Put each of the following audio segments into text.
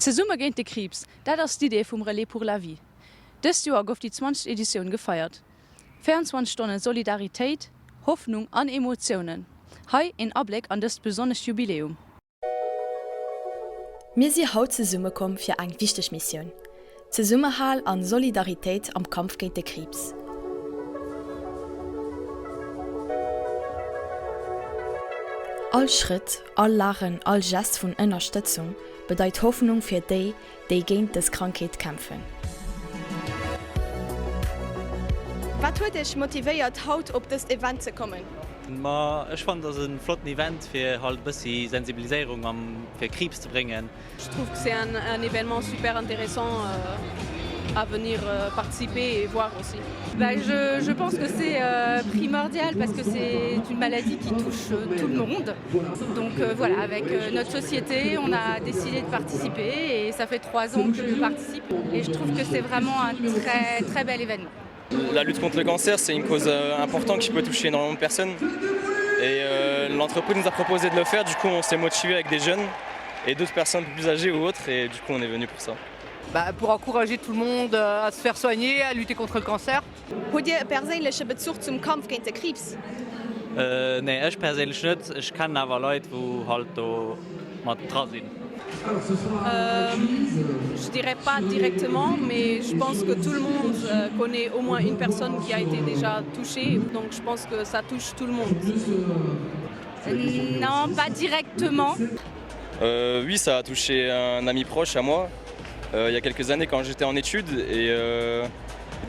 Zesumme géint de Kriibs, dat ass d'Idee vum Relais pour la vie. Dëst Joer gouf déi 20. Editioun gefeiert. 24 Stonne Solidaritéit, Hoffnung an Emotiounen. Hei een Abléck an dëst besonnescht Jubiläum. Mir si haut zesummekomm fir eng wichteg Missioun, Zesummehal an Solidaritéit am Kampf géint de Kriibs. All Schrëtt, all Laachen, all Gest vun Ënnerstëtzung bedeit Hoffnung fir déi, déi géint dës Krankheet kämpfen. Wat huet Iech motivéiert haut op dëst Event ze kommen? Ma ech fannen et ass e flotten Event fir halt e bëssi Sensibiliséierung am fir Kriibs ze bréngen. Je trouve que c'est un, un événement super intéressant euh, à venir euh, participer et voir aussi. Bah, je, je pense que c'est euh, primordial parce que c'est une maladie qui touche euh, tout le monde. Donc euh, voilà, avec euh, notre société, on a décidé de participer et ça fait trois ans que je participe et je trouve que c'est vraiment un très très bel événement. La lutte contre le cancer, c'est une cause euh, importante qui peut toucher énormément de personnes. Et euh, l'entreprise nous a proposé de le faire, du coup on s'est motivé avec des jeunes et d'autres personnes plus âgées ou autres et du coup on est venu pour ça. Bah, pour encourager tout le monde euh, à se faire soigner, à lutter contre le cancer. Hutt Dir e perséinleche Bezuch zum Kampf géint de Kriibs? Äh, nee, ech perséinlech net. Ech kennen awer Leit, wou halt do mat dra sinn. Euh, je dirais pas directement, mais je pense que tout le monde euh, connaît au moins une personne qui a été déjà touchée, donc je pense que ça touche tout le monde. Non, pas directement. Euh, oui, ça a touché un ami proche à moi euh, il y a quelques années quand j'étais en études et euh,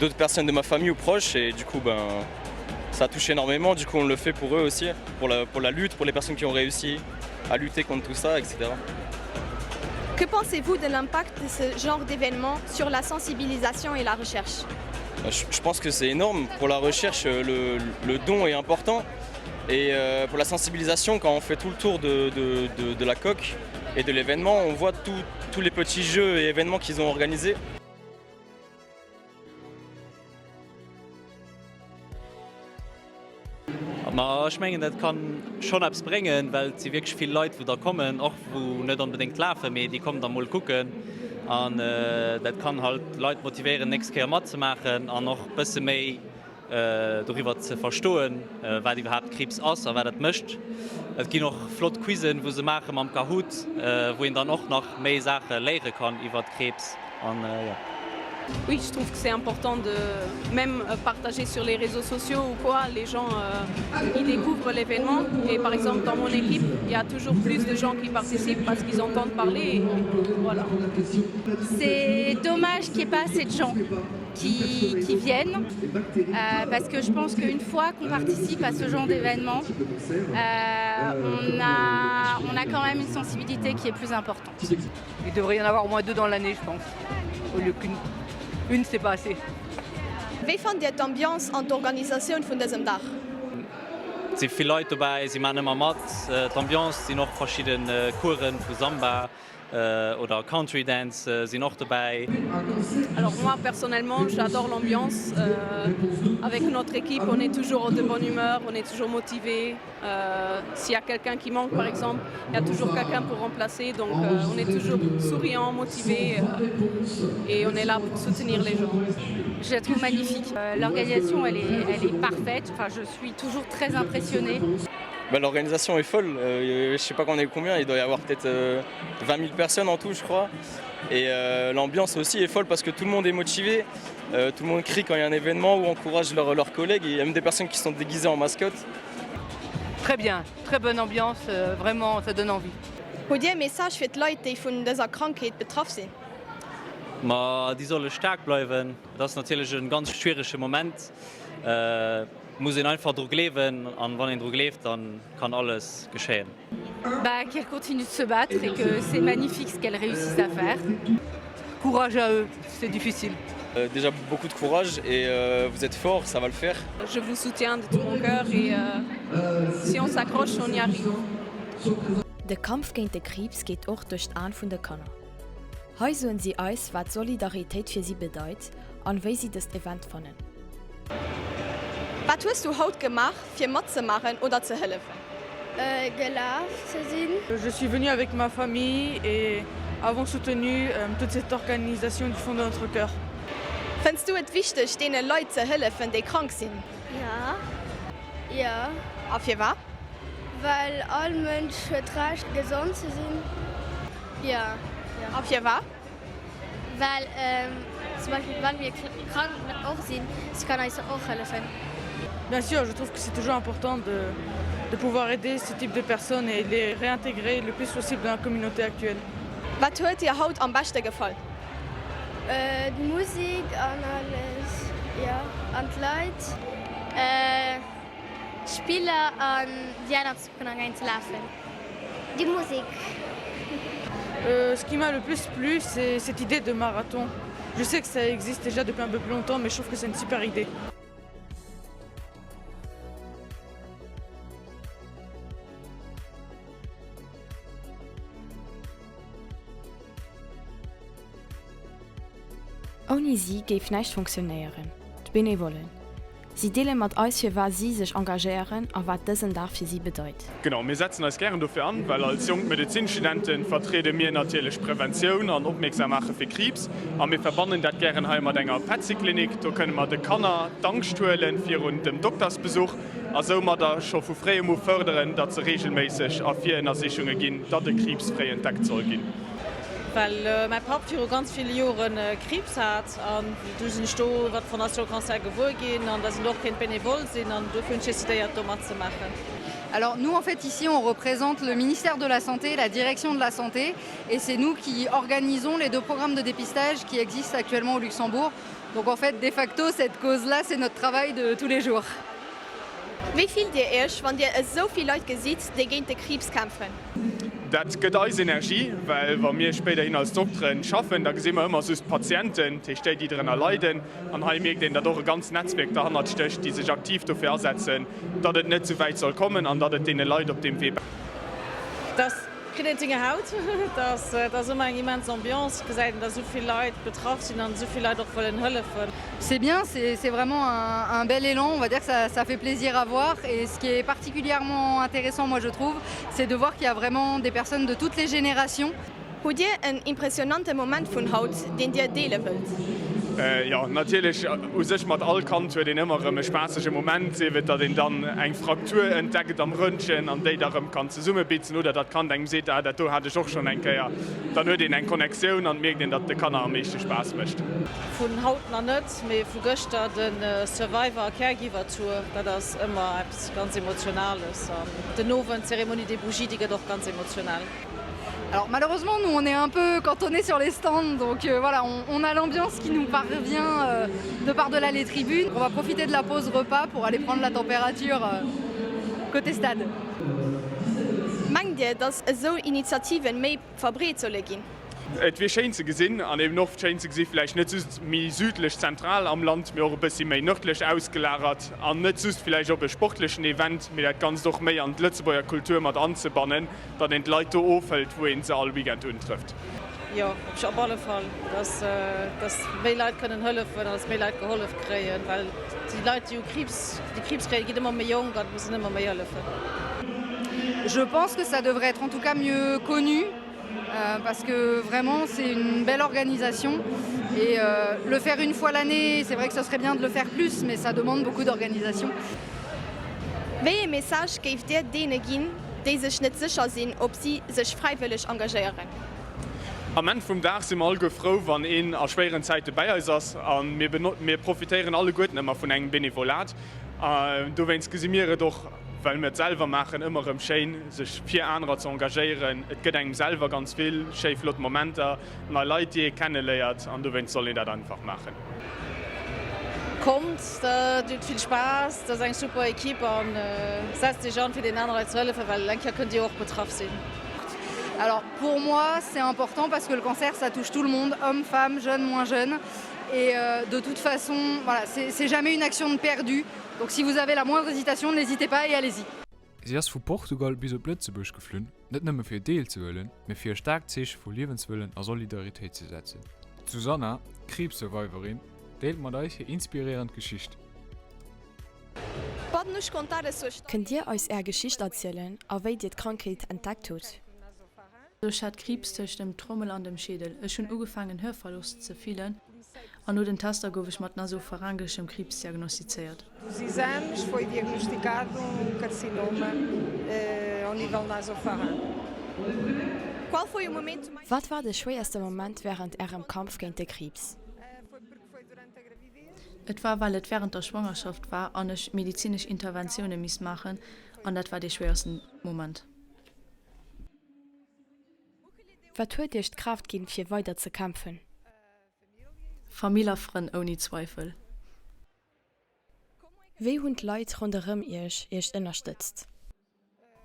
d'autres personnes de ma famille ou proches et du coup ben ça touche énormément, du coup on le fait pour eux aussi, pour la, pour la lutte, pour les personnes qui ont réussi à lutter contre tout ça, etc. Que pensez-vous de l'impact de ce genre d'événement sur la sensibilisation et la recherche? Je, je pense que c'est énorme pour la recherche, le, le don est important et euh, pour la sensibilisation quand on fait tout le tour de, de, de, de la coque et de l'événement, on voit tout, tous les petits jeux et événements qu'ils ont organisés. Ma ech mengen dat kann schonn eppes bréngen, well et si wierklech vill Leit wou da kommen, och wou net onbedéngt lafen, mee déi kommen da mol kucken an dat kann halt Leit motivéieren nächst Kéier matzemaachen an och bësse méi doriwwer ze verstoen, wat iwwerhaapt Kriibs ass a wat et mécht. Et ginn och flott Quizzen, wou se maache mam Kahoot, wou een dann och nach méi Saache léiere kann iwwert Kriibs an jo. Oui, je trouve que c'est important de même partager sur les réseaux sociaux ou quoi, les gens ils découvrent l'événement et par exemple dans mon équipe, il y a toujours plus de gens qui participent parce qu'ils entendent parler et voilà. C'est dommage qu'il n'y ait pas assez de gens qui, qui viennent euh, parce que je pense qu'une fois qu'on participe à ce genre d'événement, euh, on, a, on a quand même une sensibilité qui est plus importante. Il devrait y en avoir au moins deux dans l'année, je pense. Au lieu qu'une une c'est pas assez. Wéi fannt Dir d'Ambiance an d'Organisatioun vun dësem Dag? Et si vill Leit dobäi, si maachen ëmmer mat. D'Ambiance, sinn och verschidde Coursen vu Samba oder Country Dance sinn och dobäi. Alors moi personnellement j'adore l'ambiance euh, avec notre équipe on est toujours de bonne humeur, on est toujours motivé euh, s'il y a quelqu'un qui manque par exemple, il y a toujours quelqu'un pour remplacer donc euh, on est toujours souriant, motivé euh, et on est là pour soutenir les gens. Je la trouve magnifique. Euh, L'organisation elle est, elle est parfaite, enfin, je suis toujours très impressionnée. Bah, L'organisation est folle, euh, je sais pas qu'on est combien, il doit y avoir peut-être euh, 20 000 personnes en tout je crois. Et euh, l'ambiance aussi est folle parce que tout le monde est motivé, euh, tout le monde crie quand il y a un événement ou encourage leurs leur collègues et il y a même des personnes qui sont déguisées en mascotte. Très bien, très bonne ambiance, euh, vraiment ça donne envie. Hutt Dir e Message fir d'Leit, déi vun dëser Krankheet betraff sinn? Ma déi solle staark bleiwen. Et ass natierlech e ganz schwierege Moment. Et muss een einfach dru gleewen an wann een dru gleeft, dann kann alles geschéien. Bah, qu'elles continuent de se battre et que c'est magnifique ce qu'elles réussissent à faire. Courage à eux, c'est difficile. Euh, déjà beaucoup de courage et euh, vous êtes fort, ça va le faire. Je vous soutiens de tout mon cœur et euh, si on s'accroche, on y arrive. De Kampf géint de Kriibs geet och duerch d'Aen vun de Kanner. Hei soen si eis wat Solidaritéit fir si bedeit an wéi si dëst Event fannen. Wat hues du haut gemaach fir matzemaachen oder ze hëllefen? Gelaf ze sinn. Je suis venue avec ma famille et. avons soutenu toute cette organisation du fond de notre cœur. Fënns du et wichteg, deene Leit ze hëllefen, déi krank sinn? Jo. Jo. A firwat? Well all Mënsch huet d'Recht, gesond ze sinn. Jo. A firwat? Well zum Beispill wann mir krank och sinn, si kann eis och hëllefen. Bien sûr, je trouve que c'est toujours important de de pouvoir aider ce type de personnes et les réintégrer le plus possible dans la communauté actuelle. Wat huet dir haut am beschte gefall? D'Musik an alles, jo, an d'Leit. D'Spiller an déi aner ze kucken an eng ze lafen. Déi Musik. Ce qui m'a le plus plu c'est cette idée de marathon. Je sais que ça existe déjà depuis un peu plus longtemps mais je trouve que c'est une super idée. Ouni si géif näischt funktionéieren, d'Benevollen. Si deele mat eis firwat si sech engagéieren a wat dësen Dag fir si bedeit. Genau, mir setzen eis gären dofir an, well als jonk Medezinstudente vertriede mir natierlech Preventioun an opmierksam maache fir Kriibs a mir verbannen dat gären hei mat enger Petziklinik. Do kënne mer de Kanner d'Angscht huele virun dem Doktersbesuch a soumadder scho vu fréiem u fërderen, datt se reegelméisseg a Virënnersichunge ginn, datt e Kriibs fréi entdeckt soll ginn. Well mäi Papp viru ganz ville Joren Kriibs hat an du sinn ech do iwwer d'Fondation Cancer gewuer ginn an dass een do och kéint bénévole sinn an dofir hunn ech decidéiert do matzemaachen. Alors nous en fait ici on représente le ministère de la santé, la direction de la santé et c'est nous qui organisons les deux programmes de dépistage qui existent actuellement au Luxembourg. Donc en fait de facto cette cause là c'est notre travail de tous les jours. Wéi fillt Dir Iech, wann Dir esou vill Leit gesitt, déi géint de Kriibs kämpfen? Dat gëtt eis Energie, well wa mir spéiderhin als Dokteren schaffen, da gesi mer ëmmer just d'Patienten, dat heescht déi, déi drënner leiden. An hei mierkt een, datt och e ganzt Netzwierk derhannert stécht, déi sech aktiv dofir asetzen, datt et net sou wäit soll kommen an datt et deene Leit op deem Wee. Dat kritt een Gänsehaut. Dat ass ëmmer eng immens Ambiance, gesäit een, datt esou vill Leit betraff sinn an esou vill Leit och wëllen hëllefen. C'est bien, c'est vraiment un, un bel élan, on va dire que ça, ça fait plaisir à voir et ce qui est particulièrement intéressant moi je trouve, c'est de voir qu'il y a vraiment des personnes de toutes les générations. Hutt Dir en impressionante Moment vun haut, deen Dir deele wëllt? Jo, natierlech. U sech mat all Kand huet een ëmmer erëm e spaassege Moment, sief et datt een dann eng Fraktur entdeckt am Röntgen an déi da rëm kann zesummebitzen oder datt d'Kand engem seet, ah dat do hat ech och schonn eng Kéier. Dann huet een eng Connectioun an et mierkt een, datt et de Kanner am meeschte Spaass mécht. Vun haut nach net, mee vu gëschter de Survivor a Caregiver Tour, dat ass ëmmer eppes ganz Emotionales. An den Owend d'Cérémonie des bougies, déi gëtt och ganz emotional. Alors malheureusement nous on est un peu cantonné sur les stands donc euh, voilà on, on a l'ambiance qui nous parvient euh, de par delà les tribunes. On va profiter de la pause repas pour aller prendre la température euh, côté stade. Mengt Dir, datt esou Initiativen méi verbreet solle ginn? Et wier schéin ze gesinn, an eben och schéin ze gesi vläicht net just méi südlech zentral am Land, mee och e bëssi méi nërdlech ausgelagert an net just vläicht op e sportlechen Event, mee dat Ganzt och méi an d'Lëtzebuerger Kultur mat anzebannen, datt een d'Leit do ofhëlt, wou ee se all Weekend untrëfft. Jo, op alle Fall, dass dass méi Leit kënnen hëllefen an dass méi Leit gehollef kréien, well déi Leit, déi u Kriibs, déi Kriibs kréien, ginn ëmmer méi jonk an et muss een ëmmer méi hëllefen. Je pense que ça devrait être en tout cas mieux connu euh, parce que vraiment c'est une belle organisation et euh, le faire une fois l'année, c'est vrai que ce serait bien de le faire plus, mais ça demande beaucoup d'organisation. Wéi ee Message géift Dir deene ginn, déi sech net sécher sinn, ob si sech fräiwëlleg engagéieren? Am Enn vum Dag si mer alleguer frou, wann een a schwéieren Zäite bäi eis ass a mir mir profitéieren alleguerten ëmmer vun engem Benevolat. Dowéinst gesi mir et och, well mir et selwer maachen, ëmmer erëm schéin, sech fir anerer ze engagéieren. Et gëtt engem selwer ganz vill schéi flott Momenter, nei Leit, déi ee kenneléiert an dowéinst soll een dat einfach maachen. Kommt, dat huet vill Spaass, dat ass eng super Equipe an setzt iech an fir deenen anere Leit ze hëllefen, well eng Kéier kënnt dir och betraff sinn. Alors pour moi c'est important parce que le cancer ça touche tout le monde, hommes, femmes, jeunes, moins jeunes et de toute façon voilà c'est jamais une action de perdue donc si vous avez la moindre hésitation n'hésitez pas et allez-y. Si ass vu Portugal bis op Lëtzebuerg geflunn, net nëmme fir deelzehuelen, mee fir e staarkt Zeeche vu Liewenswëllen a Solidaritéit ze setzen. D'Susanna, Kriibs-Survivorin, deelt mat eis hir inspiréierend Geschicht. Kënnt Dir eis Är Geschicht erzielen a wéi Dir d'Krankheet entdeckt hutt? Ech hat Kriibs tëscht dem Trommel an dem Schädel. Ech hunn ugefaangen Hörverlust ze fillen an no den Tester gouf ech mat nasopharyngeschem Kriibs diagnostizéiert. Dos exames foi diagnosticado um carcinoma ao nível nasofaringe. Qual foi o momento mais. Wat war de schwéierste Moment wärend Ärem Kampf géint de Kriibs? Et war well et wärend der Schwangerschaft war an ech medizinesch Interventioune misst maachen an dat war dee schwéiersten Moment. Wat huet Iech d'Kraaft ginn, fir weider ze kämpfen? Famill a Frënn, ouni Zweifel. Wéi hunn d'Leit ronderëm Iech Iech ënnerstëtzt?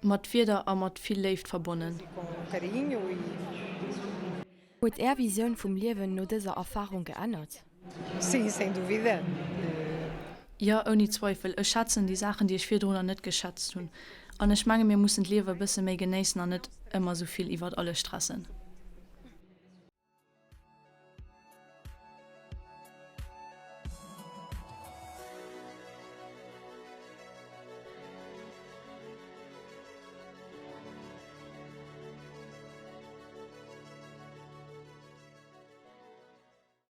Mat Wierder a mat vill Léift verbonnen. Huet Är Visioun vum Liewen no dëser Erfarung geännert? Sim, sem dúvida. Jo, ouni Zweifel. Ech schätzen déi Saachen, déi ech virdrunner net geschätzt hunn. An ech menge mir mussen d'Liewe e bësse méi genéissen an net ëmmer sou vill iwwert alles stressen.